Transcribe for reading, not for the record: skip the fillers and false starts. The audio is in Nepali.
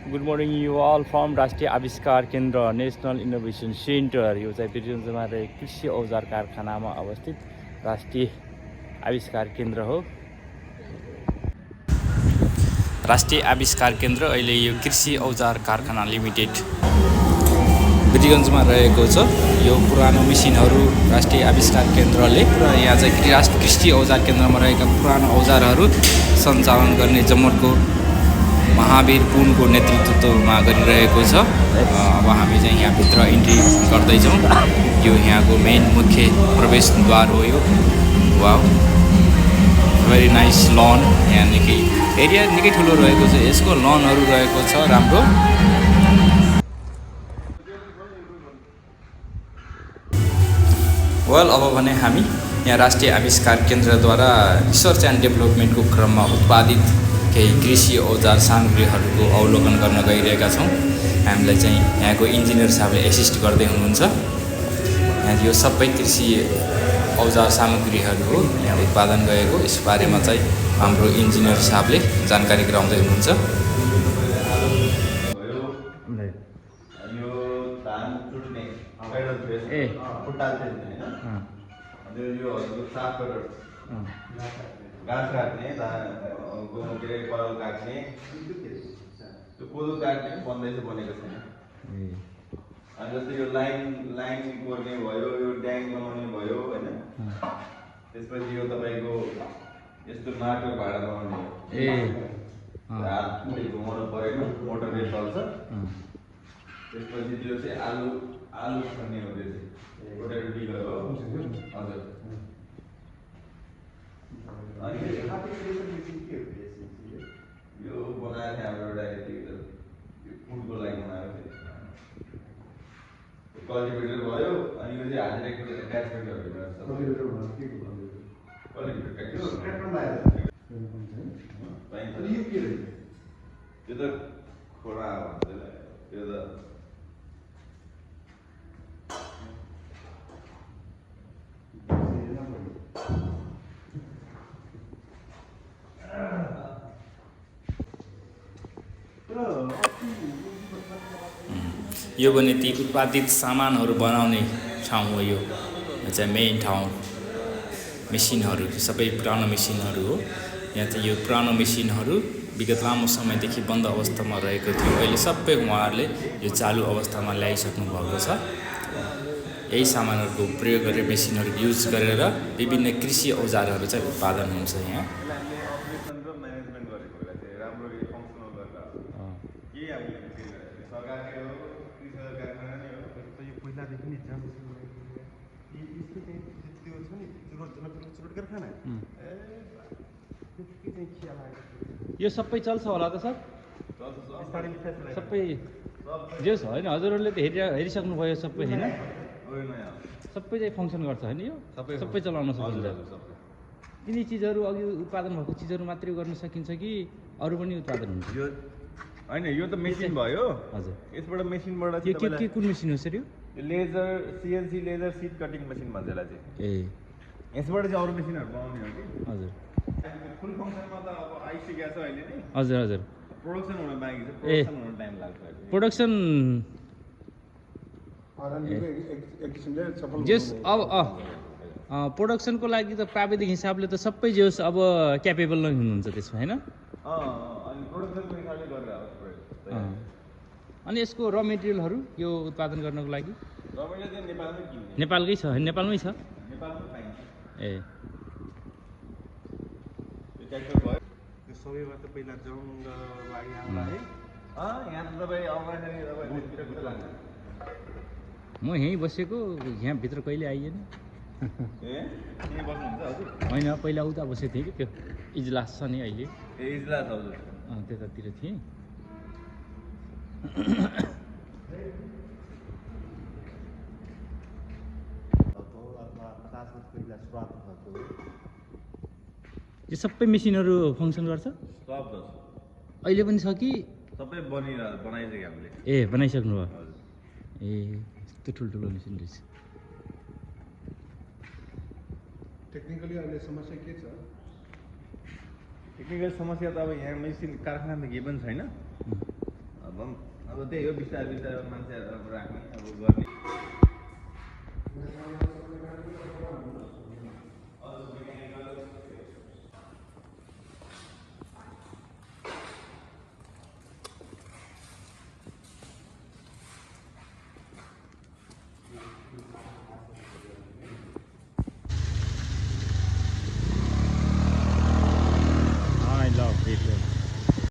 Good morning you all from राष्ट्रिय आविष्कार केन्द्र नेशनल इनोभेसन सेन्टर। यो चाहिँ वीरगञ्जमा रहेको कृषि औजार कारखानामा अवस्थित राष्ट्रिय आविष्कार केन्द्र हो। राष्ट्रिय आविष्कार केन्द्र अहिले यो कृषि औजार कारखाना लिमिटेड वीरगञ्जमा रहेको छ। यो पुरानो मेसिनहरू राष्ट्रिय आविष्कार केन्द्रले यहाँ चाहिँ कृषि औजार केन्द्रमा रहेका पुरानो औजारहरू सञ्चालन गर्ने जमर्को महावीर पुनको नेतृत्वमा गरिरहेको छ। अब हामी चाहिँ यहाँभित्र इन्ट्री गर्दैछौँ। यो यहाँको मेन मुख्य प्रवेशद्वार हो। यो वाउ भेरी नाइस लन। यहाँ निकै एरिया निकै ठुलो रहेको छ। यसको लनहरू रहेको छ राम्रो। वेल अब भने हामी यहाँ राष्ट्रिय आविष्कार केन्द्रद्वारा रिसर्च एन्ड डेभलपमेन्टको क्रममा उत्पादित केही कृषि औजार सामग्रीहरूको अवलोकन गर्न गइरहेका छौँ। हामीलाई चाहिँ यहाँको इन्जिनियर साहबले एसिस्ट गर्दै हुनुहुन्छ। यहाँ यो सबै कृषि औजार सामग्रीहरू हो यहाँ उत्पादन गएको। यसबारेमा चाहिँ हाम्रो इन्जिनियर साहबले जानकारी गराउँदै हुनुहुन्छ। घाँस काट्ने के अरे पराल काट्ने त्यो कोदो काट्ने बन्दैछ बनेको छैन। अनि जस्तै यो लाइन कोर्ने भयो, यो ड्याङ बनाउने भयो होइन। त्यसपछि यो तपाईँको यस्तो माटो भाँडा बनाउने हातले घुमाउनु परेन, मोटरले चल्छ। त्यसपछि त्यो चाहिँ आलु खन्ने हो। त्यो चाहिँ पोटेटो डिगर हो। हजुर यो बनाएको थियो हाम्रो एउटा फुडको लागि बनाएको थियो। कल्टिभेटर भयो। अनि यो चाहिँ हात ट्याक्सपेटरहरू यो त खोला भन्छ त्यो त यो भने ती उत्पादित सामानहरू बनाउने ठाउँ हो। यो चाहिँ मेन ठाउँ। मेसिनहरू सबै पुरानो मेसिनहरू हो। यहाँ चाहिँ यो पुरानो मेसिनहरू विगत लामो समयदेखि बन्द अवस्थामा रहेको थियो। अहिले सबै उहाँहरूले यो चालु अवस्थामा ल्याइसक्नु भएको छ। यही सामानहरूको प्रयोग गरेर मेसिनहरू युज गरेर विभिन्न कृषि औजारहरू चाहिँ उत्पादन हुन्छ यहाँ। यो सबै चल्छ होला त सर? सबै जेस होइन हजुरहरूले त हेरिसक्नु भयो सबै होइन? सबै चाहिँ फङ्सन गर्छ होइन? यो सबै चलाउन सकिन्छ। यिनी चिजहरू अघि उत्पादन भएको चिजहरू मात्रै गर्न सकिन्छ कि अरू पनि उत्पादन हुन्छ? यो होइन, यो त मेसिन भयो। हजुर यसबाट मेसिनबाट के कुन मेसिन हो सर? यो लेजर सिएनसी लेजर सिड कटिङ मेसिन भन्छ यसलाई चाहिँ। यसबाट चाहिँ अरू मेसिनहरू बनाउने हो कि? हजुर फुल फङ्सनमा त अब आइसकेको छ अहिले नै। हजुर प्रोडक्सन हुन बाँकी छ। प्रोडक्सन हुन टाइम लाग्छ। प्रोडक्सन जेस अब प्रोडक्सनको लागि त प्राविधिक हिसाबले त सबै जेस अब क्यापेबल नै हुनुहुन्छ त्यसमा होइन? अनि प्रोडक्सनको हिसाबले गरेर अनि यसको र मेटेरियलहरू यो उत्पादन गर्नको लागि र मेटेरियल चाहिँ नेपालमै किन्ने। नेपालकै छ? नेपालमै छ? नेपालमै पाइन्छ। ट्र्याक्टर भयो त्यो सबैबाट त पहिला जङ लागि आउँला है। यहाँ त तपाईँ आउँदाखेरि तपाईँ लाग्छ। म यहीँ बसेको, यहाँभित्र कहिले आइएन। यहीँ बस्नुहुन्छ हजुर? होइन, पहिला उता बसेको थिएँ कि त्यो इजलास छ नि अहिले। इजलास हजुर? त्यतातिर थिएँ। यो सबै मेसिनहरू फङ्सन गर्छ? अहिले पनि छ कि? सबै बनाइसक्यो हामीले। बनाइसक्नु भयो? यस्तो ठुल्ठुलो मेसिन रहेछ। टेक्निकली अहिले समस्या के छ? टेक्निकल समस्या त अब यहाँ मेसिन कारखाना त केही पनि छैन। अब त्यही हो बिस्तारै बिस्तारै मान्छेहरू अब राख्ने अब गर्ने